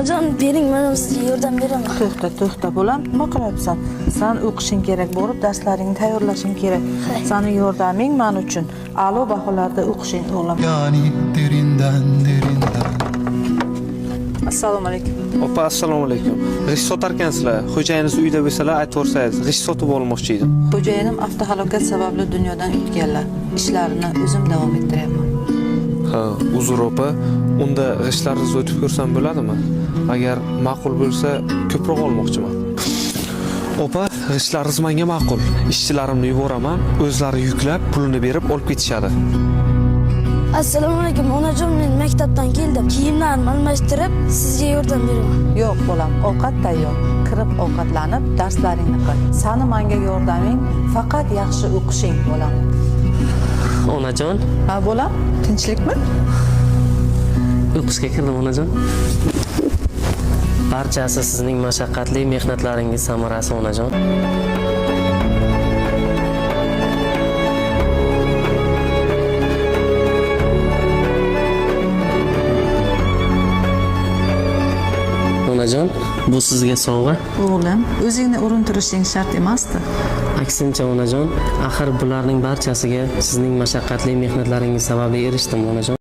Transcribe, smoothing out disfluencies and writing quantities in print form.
Onajon, bering, men sizga yordam beraman. To'xta, to'xta, bolam, nima qilyapsan? San o'qishing kerak, borib darslaringni tayyorlashing kerak. Sani yordaming man uchun a'lo baholarda o'qishing, o'g'lim. Yani derinden derinden. Assalomu alaykum. Opa, assalomu alaykum. G'isht sotarkansizlar. Xo'jayiniz uyda bo'lsalar aytvorsangiz, g'isht sotib olmoqchi edim. Xo'jayinim avtohalokat sababli dunyodan o'tganlar. Ishlarini o'zim davom ettiryapman. Ha, uzr opa, unda g'ishtlaringizni o'tib ko'rsam bo'ladimi? Agar ma'qul bo'lsa, ko'proq olmoqchiman. Opa, g'ishtlaringiz menga ma'qul. Ishchilarimni yuboraman, o'zlari yuklab, pulini berib olib ketishadi. Assalomu alaykum, onajon, men maktabdan keldim. Kiyimlarimni almashtirib, sizga yordam beraman. Yo'q, bolam, ovqat tayyor. Kirib ovqatlanib, darslaringni qil. Sani manga yordaming faqat yaxshi o'qishing, bolam. Onajon, Ha, bolam, tinchlikmi? O'qishga kirdim, onajon. Barchasi sizning mashaqqatli mehnatlaringiz samarasi, onajon. Onajon, bu sizga sovg'a. O'g'lim, o'zingni urintirishing shart emasdi. Aksincha, onajon, axir bularning barchasiga sizning mashaqqatli mehnatlaringiz sababli erishdim, onajon.